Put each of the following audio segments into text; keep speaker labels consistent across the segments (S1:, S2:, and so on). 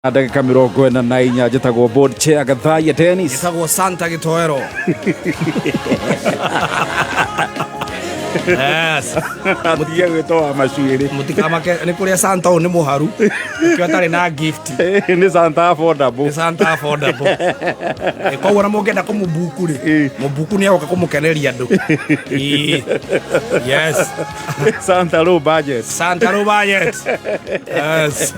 S1: Ndagĩka 44, njĩtagwo board chair Gathaiya Dennis.
S2: Gĩtagwo Santa Gĩtoero. Yes.
S1: Atige gwĩtwo wa macuĩrĩ.
S2: Mũtikamake nĩ kũrĩa Santa ũyũ nĩ mũharu. Nĩkĩo atarĩ na gift.
S1: Nĩ Santa affordable.
S2: Nĩ Santa affordable. Koguo na mũngĩenda kũmũbuku rĩ, mũbuku nĩ agoka kũmũkeneria andũ. Ĩĩ. Yes.
S1: Santa low budget.
S2: Santa low budget. Yes.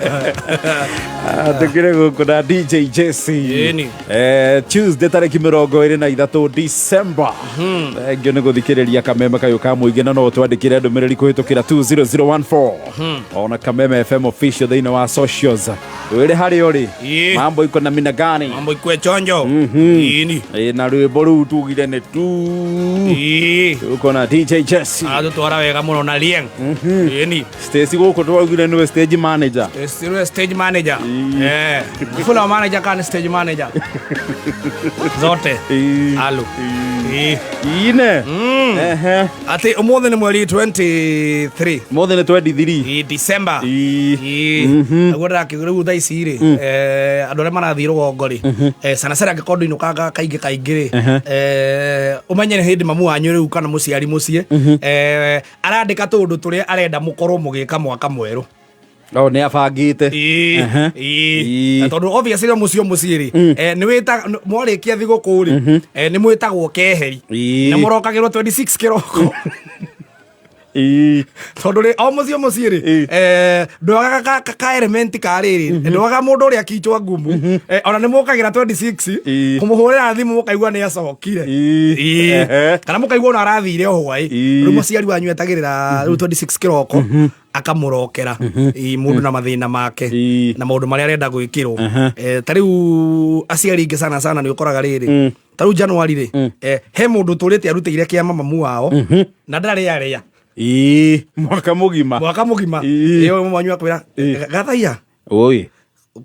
S1: Tukire gũkũ na DJ Jesse.
S2: Ĩni.
S1: Tuesday tarĩki 23 December. Thengio nĩ gũthikĩrĩria kameme kayũ ka mũingĩ, na no twandĩkĩre ndũmĩrĩri kũhĩtũkĩra 20014 ona Kameme FM official thĩinĩ wa socials. Wĩrĩ harĩa ũrĩ. Mambo iko na mina gani?
S2: Mambo ikwe chonjo. Ĩni.
S1: Na rwĩmbo rũu tugire nĩ tu. Uko na DJ Jesse.
S2: Aratũtwara wega mũno na Lieng. Ĩni.
S1: Stacy gũkũ twaugire nĩwe stage manager.
S2: Still stage manager. Mfula wa manager kana stage manager. Zote. Alo.
S1: Ine. Ehe.
S2: Ati umuthi nĩ mweri 23.
S1: Mothe nĩ 23.
S2: December. Naguo ndĩrakiuga rĩu thaa ici rĩ, andũ arĩa marathiĩ rũgongo rĩ, sana sana angĩkorwo ndũinũkaga kaingĩ kaingĩ rĩ, ũmenye nĩ hĩndĩ mamu wanyu rĩu kana mũciari mũciĩ arandĩka tũũndũ tũrĩa arenda mũkorwo mũgĩka mwaka mwerũ.
S1: No nĩ abangĩte.
S2: Na tondũ obviously o mũciĩ o mũciĩ rĩ, nĩ wĩta mwarĩkia thigũkũ rĩ, nĩ mwĩtagwo keheri na mũrokagĩrwo 26 kĩroko. Tondũ rĩ, o mũciĩ o mũciĩ rĩ, ndwagaga ka element ka rĩrĩ, ndwagaga mũndũ ũrĩa kichwa ngumu, ona nĩ mũkagĩra 26 kũmũhũrĩra thimũ mũkaigua nĩ acokire. Kana mũkaigua ona arathire o hwaĩ. Rĩu mũciari wanyu etagĩrĩra rĩu 26 kĩroko akamũrokera. Mũndũ na mathĩna make na maũndũ marĩa arenda gwĩkĩrwo. Ta rĩu aciari aingĩ sana sana nĩ ũkoraga rĩrĩ, ta rĩu January rĩ, he mũndũ ũtũrĩte arutĩire kĩama mamu wao na ndarĩ arĩa.
S1: Mwaka mũgima.
S2: Mwaka mũgima. Ĩyo mwanyu akwĩra, Gathaiya.
S1: Oi.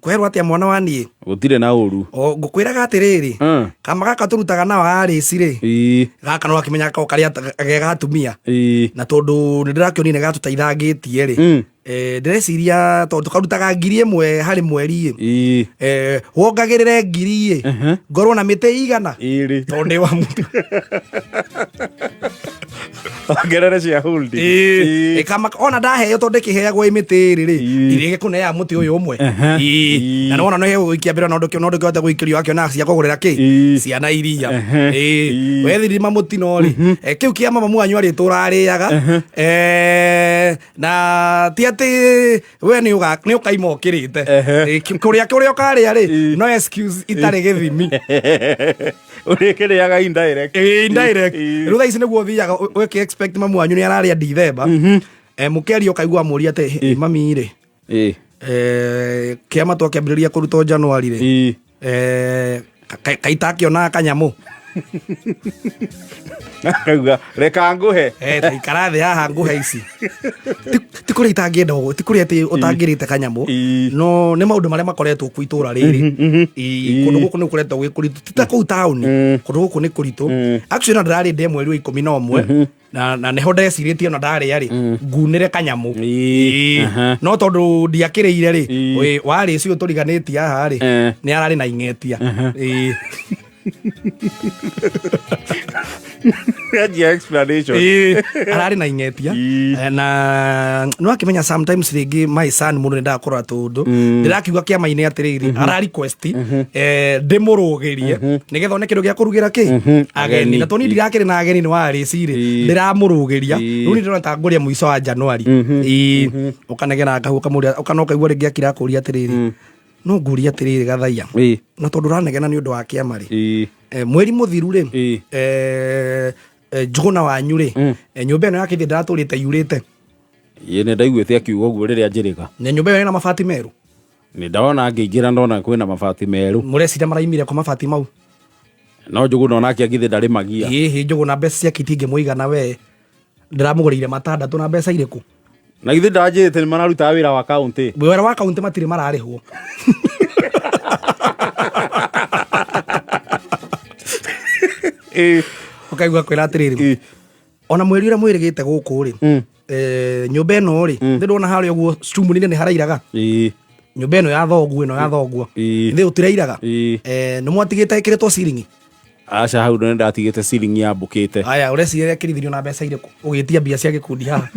S2: Kwerwo atĩa mwana wa niĩ?
S1: Gũtirĩ na ũru.
S2: O ngũkwĩraga atĩrĩrĩ, kama gaka tũrutaga nao arĩci rĩ, gaka no akĩmenya ko karĩa ge gatumia. Na tondũ nĩ ndĩrakĩonire gatũteithangĩtie rĩ, ndĩreciria tondũ tũkarutaga 1,000 harĩ mweri ĩ, wongagĩrĩre 1,000 ĩ, ngorwo na mĩtĩ igana.
S1: Ĩrĩ.
S2: Tondũ ndĩ wa mũtu.
S1: Ongerere cia holding.
S2: Ĩkama ona ndaheo tondũ ndĩkĩheagwo ĩ mĩtĩ ĩrĩ rĩ, ndirĩgĩkũnea mũtĩ ũyũ ũmwe. Na nĩwona no gũikia mbere no ndũkĩhote gũikĩrio akĩona cia kũgũrĩra kĩ ciana iria. Wethirima mũtino rĩ, kĩu kĩa mama mwanyu arĩtũra arĩaga. Na ti atĩ we nĩ ũkaima ũkĩrĩte. Kũrĩa kũrĩa ũkarĩa rĩ, no excuse itarĩ gĩthimi.
S1: Ũrĩkĩrĩaga indirect.
S2: Indirect. Rĩu thaa ici nĩguo ũthiaga ũkĩ expect mamu wanyu nĩ ararĩa Dithemba. Mũkĩaria ũkaigua mũria atĩ, mami rĩ, kĩama twakĩambĩrĩria kũrutwo January rĩ, kaitakĩonaga kanyamũ.
S1: Akauga reka ngũhe.
S2: Ta ikara thĩ haha ngũhe ici. Ti kũrĩa itangĩenda ũguo, ti kũrĩa atĩ ũtangĩrĩte kanyamũ. No nĩ maũndũ marĩa makoretwo kuo itũra rĩrĩ. Kũndũ gũkũ nĩ gũkoretwo gwĩ kũritũ, ti ta kũu taũni, kũndũ gũkũ nĩ kũritũ. Actually, ona ndĩrarĩ ndĩe mweri wa 11, na nĩho ndecirĩtie ona ndarĩa rĩ, ngunĩre kanyamũ. No tondũ ndiakĩrĩire rĩ, warĩ ũcio tũriganĩtie haha rĩ, nĩ ararĩ na ing'etia.
S1: Anjia explanation.
S2: Ararĩ na ing'etia. Na nĩ wakĩmenya sometimes rĩngĩ my son mũndũ nĩ kũrora tũndũ ndĩrakiuga kĩama-inĩ atĩrĩrĩ, ara request ndĩmũrũgĩrie nĩgetha one kĩndũ gĩa kũrugĩra kĩ ageni, na tondũ niĩ ndirakĩrĩ na ageni nĩ warĩci rĩ, ndĩramũrũgĩria. Rĩu nĩ ndĩrona ta ngũrĩa mũico wa January. Ũkanegera ngahu ũkamũria, ũkana ũkaigua rĩngĩ akira akũria atĩrĩrĩ, no ngũria atĩrĩrĩ Gathaiya, na tondũ ũranegena nĩ ũndũ wa kĩama rĩ, mweri mũthiru rĩ, Njũgũna wanyu rĩ, nyũmba ĩno yake ndĩratũrĩte yurĩte.
S1: Ĩ, nĩ ndaiguĩte akiuga ũguo rĩrĩa njĩrĩga.
S2: Na nyũmba ĩyo ĩna mabati merũ.
S1: Nĩ ndona ngĩingĩra ndona kwĩna mabati merũ.
S2: Mũreciria maraimire kwa mabati mau?
S1: No Njũgũna onake angithĩ ndarĩ magia.
S2: Ĩhĩ, Njũgũna mbeca ciake itingĩmũigana we. Ndĩramũgũrĩire matandatũ na mbeca irĩkũ?
S1: Na githĩ ndanjĩrĩte nĩ mararutaga wĩra wa kaũntĩ?
S2: Wĩra wa kaũntĩ matirĩ mararĩhwo. Ũkaigua kwĩra atĩrĩrĩ, ona mweri ũrĩa mwĩrĩgĩte gũkũ rĩ, nyũmba ĩno rĩ, nĩ ndona harĩa ũguo cumuni-inĩ nĩ harairaga. Nyũmba ĩno ya thoguo, ĩno ya thoguo. Thĩ ũtirairaga. Nĩ mwatigĩte ĩkĩrĩtwo ciringi?
S1: Aca, hau nĩ ndatigĩte ciringi yambũkĩte.
S2: Aya, ũreciria ĩkĩrithirio na mbeca irĩkũ ũgĩtia mbia cia gĩkundi haha?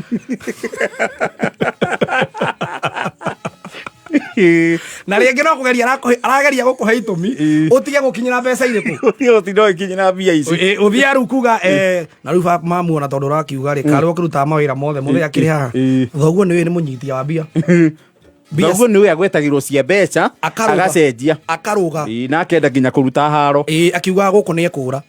S2: Na rĩngĩ no kũgeria arageria gũkũhe itũmi ũtige gũkinyĩra mbeca irĩkũ.
S1: Ũtige gũkinyĩra mbia ici.
S2: Ũthiĩ rĩu kuga na rĩu mamuona tondũ ũrakiuga rĩ karĩ ũkĩrutaga mawĩra mothe mũthĩ akĩrĩ haha. Thoguo nĩ nĩ mũnyitia wa mbia.
S1: Thoguo nĩwe agwetagĩrwo cia mbeca.
S2: Akarũga.
S1: Agacenjia.
S2: Akarũga.
S1: Na akenda nginya kũruta haro.
S2: Ĩĩ, akiugaga gũkũ nĩ ekũra.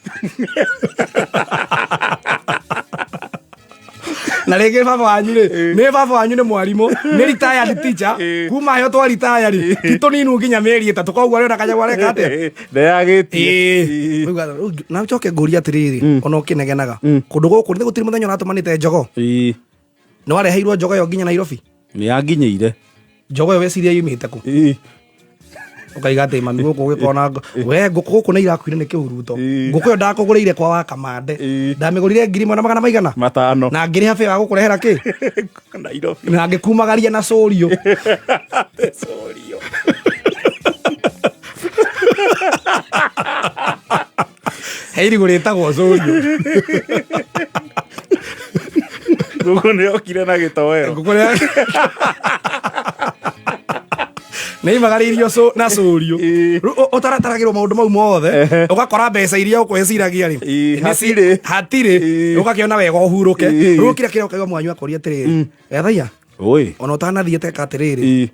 S2: Na rĩngĩ baba wanyu rĩ, nĩ baba wanyu nĩ mwarimũ, nĩ retired teacher. Kuma heo twa retire rĩ, ti tũninu nginya mĩeri 3, koguo arĩona kanyamũ areka atĩa?
S1: Ndeyagĩtie.
S2: Rĩu na njoke ngũrie atĩrĩrĩ, ona ũkĩnegenaga kũndũ gũkũ nĩ gũtirĩ mũthenya ũratũmanĩte njogo? Nĩ wareheirwo njogo ĩyo nginya Nairobi?
S1: Nĩ yanginyĩire.
S2: Njogo ĩyo weciria yumĩte kũ? Ũkaiga atĩ mami gũkũ ũgĩkona we ngũkũ gũkũ nĩ irakuire nĩ kĩhuruto. Ngũkũ ĩyo ndakũgũrĩire kwa wakamande. Ndamĩgũrire 1500 maigana?
S1: 5.
S2: Na ngĩrĩha bĩa wa gũkũrehera kĩ?
S1: Nairobi.
S2: Na ngĩkumagaria na cũrio.
S1: Cũrio.
S2: He irigũ rĩtagwo cũrio.
S1: Ngũkũ nĩ yokire na gĩtoero.
S2: Ngũkũ nĩ nĩ imagarĩirio na cũrio. Rĩu ũtarataragĩrwo maũndũ mau mothe, ũgakora mbeca iria ũkwĩciragia rĩ,
S1: Hatirĩ.
S2: Hatirĩ. Ũgakĩona wega ũhurũke. Rĩu kĩrĩa kĩrĩa ũkaigua mwanyu akũria atĩrĩrĩ, gathaia,
S1: Oi.
S2: Ona ũtanathiĩte ka atĩrĩrĩ,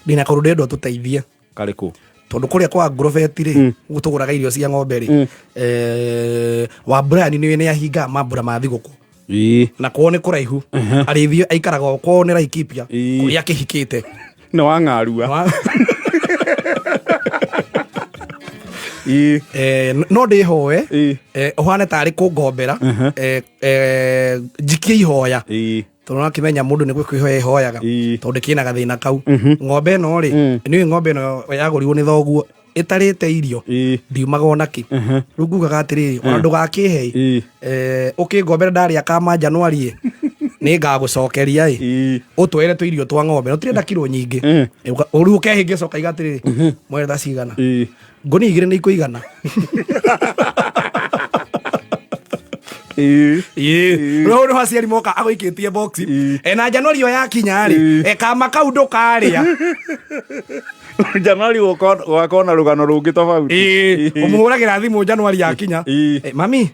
S2: ndĩna kaũndũ ndĩrenda ũtũteithie.
S1: Karĩkũ?
S2: Tondũ kũrĩa kwa ngurobeti rĩ, gũkũ tũgũraga irio cia ng'ombe rĩ, wa Brian nĩ ahingaga mambura ma thigũkũ. Na kwao nĩ kũraihu, arĩthiĩ aikaraga o kwao nĩ Laikipia, kũrĩa akĩhikĩte.
S1: Nĩ wang'arua.
S2: No ndĩhoe ũhane tarĩ kũngombera, njikie ihoya, tondũ nakĩmenya mũndũ nĩ gwĩkwihoya ihoyaga, tondũ kĩna gathĩna kau. Ng'ombe ĩno rĩ, nĩũĩ ng'ombe ĩno yagũrirwo nĩ thoguo ĩtarĩte irio, ndiumaga ona kĩ. Rĩu ngugaga atĩrĩrĩ, ona ndũgakĩhe, ũkĩngombera ndarĩa kama Januari nĩ ngagũcokeria ĩ, ũtwere tũirio twa ng'ombe no tirenda kiro nyingĩ. Rĩu ũkehĩngĩca ũkaiga atĩrĩrĩ, mwere ta cigana, ngũnia 2 nĩ ikũigana. Rĩu nĩho aciari moka agũikĩtie box. Na Januari ĩyo yakinya rĩ, kama kau ndũkarĩa.
S1: Januari gũgakorwo na rũgano rũngĩ tofauti.
S2: Ũmũhũragĩra thimũ Januari yakinya. Mami,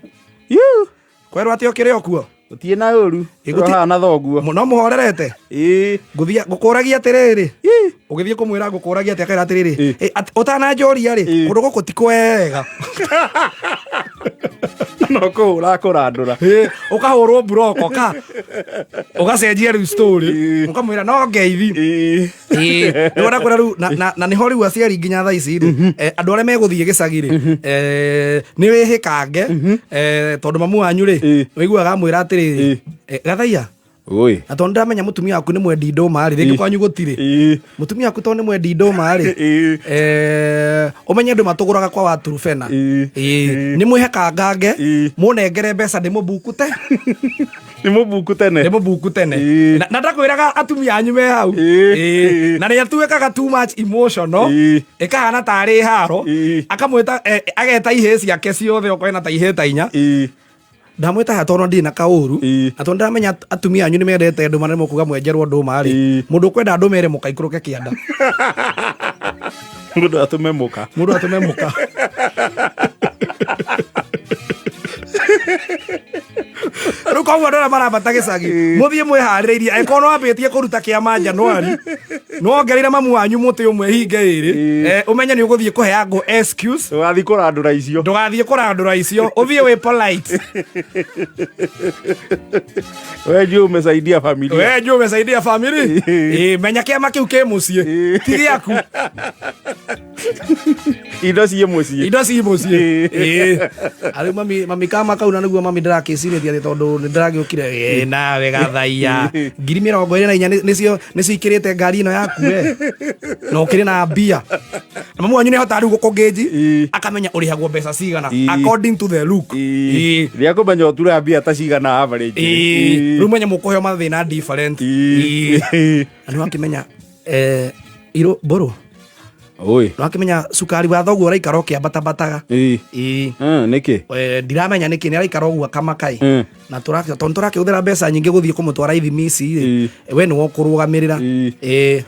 S2: kwerwo atĩ ũkĩrĩ o kuo?
S1: Gũtirĩ na ũru. Tũraha na thoguo.
S2: No mũhorerete? Ngũthiĩ ngũkũragia atĩrĩrĩ, ũgĩthiĩ kũmwĩra ngũkũragia atĩ akaira atĩrĩrĩ, ũtananjũria rĩ, kũndũ gũkũ ti kwega.
S1: No kũhũra kũrandũra.
S2: Ũkahũrwo mburoko ka ũgacenjia rĩu story, ũkamwĩra no ngeithi. Nĩ wona kũrĩa rĩu na nĩho rĩu aciari nginya thaa ici rĩ, andũ arĩa megũthiĩ gĩcagi rĩ, nĩ wĩhĩkange, tondũ mamu wanyu rĩ, ũiguaga amwĩra atĩrĩrĩ, gathaia,
S1: Oi.
S2: Na tondũ ndamenya mũtumia waku nĩ mwendi ndũma rĩ, rĩngĩ kwanyu gũtirĩ. Mũtumia waku tondũ nĩ mwendi ndũma rĩ, ũmenye ndũma tũgũraga kwa Waturubena. Nĩ mwĩhekangange, mũnengere mbeca ndĩmũbukute.
S1: Nĩ mũbuku tene.
S2: Nĩ mũbuku tene. Na ndakwĩraga atumia anyu me hau. Na nĩ atuĩkaga too much emotional. Ĩkahana tarĩ haro. Akamwĩta, ageta ihĩĩ ciake ciothe okorwo ena ta ihĩĩ ta 4. Ndamwĩta haha tondũ ndirĩ na kaũru, na tondũ ndamenya atumia anyu nĩ mendete ndũma na nĩ mũkuga mwenjerwo ndũma rĩ, mũndũ ũkwenda ndũma ĩrĩ mũka ikũrũke kĩanda.
S1: Mũndũ atũme mũka.
S2: Mũndũ atũme mũka. Rĩu koguo andũ arĩa marambata gĩcagi, mũthiĩ mwĩharĩrĩirie, angĩkorwo nĩ wambĩtie kũruta kĩama Januari, nĩ wongereire mamu wanyu mũtĩ ũmwe hinge ĩrĩ, ũmenye nĩ ũgũthiĩ kũheangwo excuse.
S1: Ndũgathiĩ kũrandũra icio.
S2: Ndũgathiĩ kũrandũra icio, ũthiĩ wĩ polite.
S1: We juu umesaidia familia.
S2: We juu umesaidia family. Menya kĩama kĩu kĩ mũciĩ, ti gĩaku.
S1: Indo ciĩ mũciĩ.
S2: Indo ciĩ mũciĩ. Arĩu mami kama kau na nĩguo mami ndĩrakĩcirĩtie atĩ tondũ nĩ ndĩragĩũkire. Nawe gathaia. 24,000 nĩcio ikĩrĩte ngari ĩno yaku we. Na ũkĩrĩ na mbia. Na mamu wanyu nĩahotaga rĩu gũkũngĩnji, akamenya ũrĩhagwo mbeca cigana according to the look.
S1: Rĩa kũmenya ũturaga mbia ta cigana average.
S2: Rĩu menye mũkũheo mathĩna different. Na nĩ wakĩmenya Irũ mbũrũ.
S1: Oi.
S2: Nĩwakĩmenya cukari wa thoguo ũraikara ũkĩambatabataga.
S1: Ĩĩ.
S2: Ĩĩ.
S1: Nĩkĩ?
S2: Ndiramenya nĩkĩ nĩ araikara ũguo akamaka-ĩ. Na tũrakĩ tondũ tũrakĩhũthĩra mbeca nyingĩ gũthiĩ kũmũtwara ithimi ici rĩ, we nĩwe ũkũrũgamĩrĩra.
S1: Ĩĩ.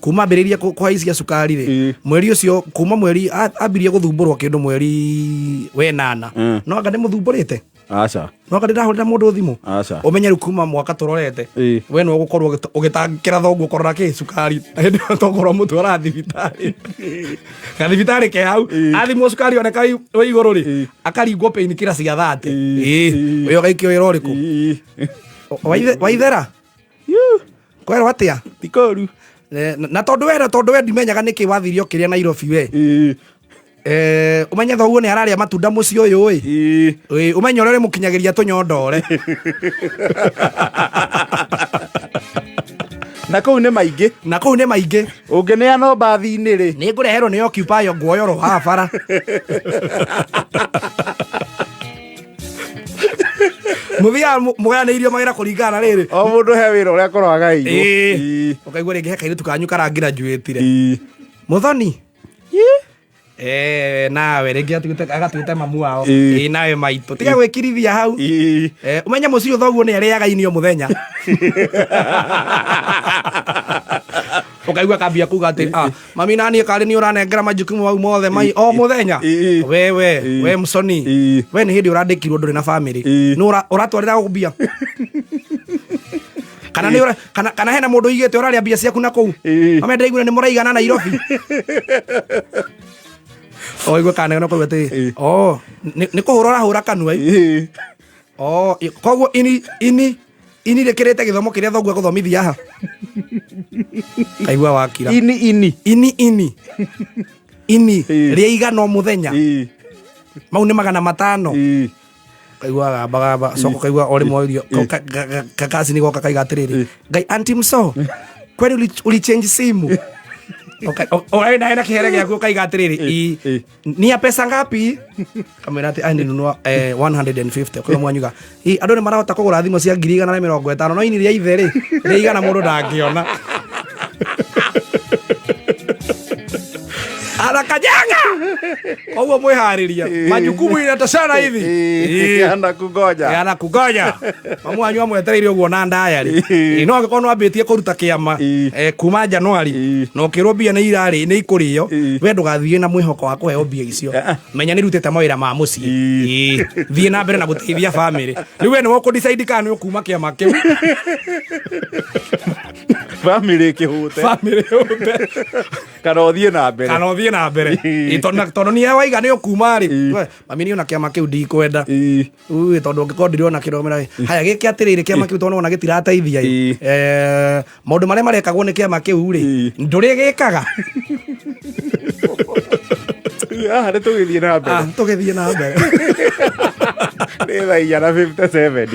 S2: Kuma ambĩrĩirie kũhaicia cukari rĩ, mweri ũcio kuma mweri ambirie gũthumbũrwo kĩndũ mweri wenana. No anga nĩ mũthumbũrĩte?
S1: Aca.
S2: No anga ndĩrahũrĩra mũndũ thimũ?
S1: Aca.
S2: Ũmenye rĩu kuma mwaka tũrorete, we nĩwe ũgũkorwo ũgĩtangĩkĩra thoguo kũrora kĩ cukari, na hĩndĩ ĩyo tokorwo mũtwara thibitarĩ, gathibitarĩ ke hau. Athimwo cukari oneka wĩ igũrũ rĩ, akaringwo painkiller cia 30.
S1: Ĩĩ.
S2: Ũyũ ũgaikio wĩra ũrĩkũ?
S1: Ĩĩ.
S2: Waithera kwerwo atĩa?
S1: Ti kũru.
S2: Na tondũ we ndimenyaga nĩkĩ wathire ũkĩrĩa Nairobi we.
S1: Ĩĩ.
S2: Ũmenye thoguo nĩ ararĩa matunda mũciĩ ũyũ ĩ.
S1: Ĩĩ.
S2: Ĩ, ũmenye ũrĩa ũrĩmũkinyagĩria tũnyondore.
S1: Na kũu nĩ maingĩ.
S2: Na kũu nĩ maingĩ.
S1: Ũngĩneanwo mbathi-inĩ rĩ.
S2: Nĩ ngũreherwo nĩ occupy nguoyoro haha bara. Mũthiaga mũgayanĩirio mawĩra kũringana na rĩrĩ.
S1: O mũndũ he wĩra ũrĩa akorwo agaĩirwo.
S2: Ĩĩ. Ũkaigua rĩngĩ he kairĩtu kanyu karangirajuĩtire.
S1: Ĩĩ.
S2: Mũthoni. Nawe rĩngĩ agatuĩte mamu wao.
S1: Ĩĩ.
S2: Ĩĩ, nawe maitũ. Tiga gwĩkirithia hau.
S1: Ĩĩ.
S2: Ũmenye mũciĩ thoguo nĩ arĩaga ini o mũthenya. Ũkaigua kambia kuga atĩ, "Ah, mami naniĩ karĩ nĩ ũranengera majukumu mau mothe mai o mũthenya."
S1: Ĩĩ.
S2: Wewe,
S1: Ĩĩ.
S2: we mũconi.
S1: Ĩĩ.
S2: We nĩ hĩndĩ ũrandĩkirwo ndũrĩ na family.
S1: Ĩĩ.
S2: Nĩ ũratwarĩra mbia. Kana nĩ kana hena mũndũ ũigĩte ũrarĩa mbia ciaku na kũu.
S1: Ĩĩ.
S2: Ame ndĩraigua nĩ mũraigana Nairobi. Oigua kana no kũigua atĩ,
S1: Ĩĩ.
S2: oh, nĩ kũhũra ũrahũra kanua.
S1: Ĩĩ.
S2: Oh, koguo ini ini rĩkĩrĩte gĩthomo kĩrĩa thoguo agũthomithia haha. Kaigua wakira.
S1: Ini ini.
S2: Ini ini. Ini
S1: Ĩĩ.
S2: rĩa igana o mũthenya.
S1: Ĩĩ.
S2: Mau nĩ 500.
S1: Ĩĩ.
S2: Kaigua gamba gamba coko kaigua o rĩmwe irio kakasi nĩ goka kaiga atĩrĩrĩ, Ngai, anti mso kwani ulichange simu? Oe na kĩhere gĩaku ũkaiga atĩrĩrĩ,
S1: Ĩĩ.
S2: Ni ya pesa ngapi? Kamwĩra atĩ aninunua 150. Ũkaigua mwanyuga, "Ĩ, andũ nĩ marahota kũgũra thimũ cia 150,000, no ini rĩa ithe rĩ rĩa igana mũndũ ndangĩona." Anakanyanga koguo mwĩharĩria majukumu inatoshana hivi.
S1: Ĩĩ. Anakungoja.
S2: Anakungoja mamu wanyu amwetereire ũguo na ndayarĩ.
S1: Ĩĩ.
S2: No angĩkorwo nĩwambĩtie kũruta kĩama
S1: Ĩĩ.
S2: kuma Januari
S1: Ĩĩ.
S2: na ũkĩrwo mbia nĩ irarĩ nĩ ikũrĩo,
S1: Ĩĩ.
S2: we ndũgathiĩ na mwĩhoko wa kũheo mbia icio. Menya nĩ rutĩte mawĩra ma mũciĩ.
S1: Ĩĩ.
S2: Ĩĩ. Thiĩ na mbere na gũteithia famĩlĩ. Rĩu we nĩwe ũkũdecide kana nĩ ũkuma kĩama kĩu.
S1: Family ĩkĩhũte.
S2: Famĩlĩ yothe.
S1: Kana ũthiĩ na mbere.
S2: Kana ũthiĩ na mbere.
S1: Ĩĩ.
S2: Ĩĩ, tondũ nĩwe waiga nĩ ũkuma rĩ.
S1: Ĩĩ.
S2: We, mami niĩ ona kĩama kĩu ndikwenda.
S1: Ĩĩ.
S2: Ui, tondũ ũngĩkorwo ndirona kĩndũ mera haya gĩke atĩrĩrĩ, kĩama kĩu tondũ ona gĩtirateithia ĩ.
S1: Ĩĩ.
S2: Maũndũ marĩa marekagwo nĩ kĩama kĩu rĩ,
S1: Ĩĩ.
S2: ndũrĩgĩkaga.
S1: Haha nĩ tũgĩthiĩ na mbere.
S2: Ah, tũgĩthiĩ na mbere.
S1: Nĩ thaa inya na 57.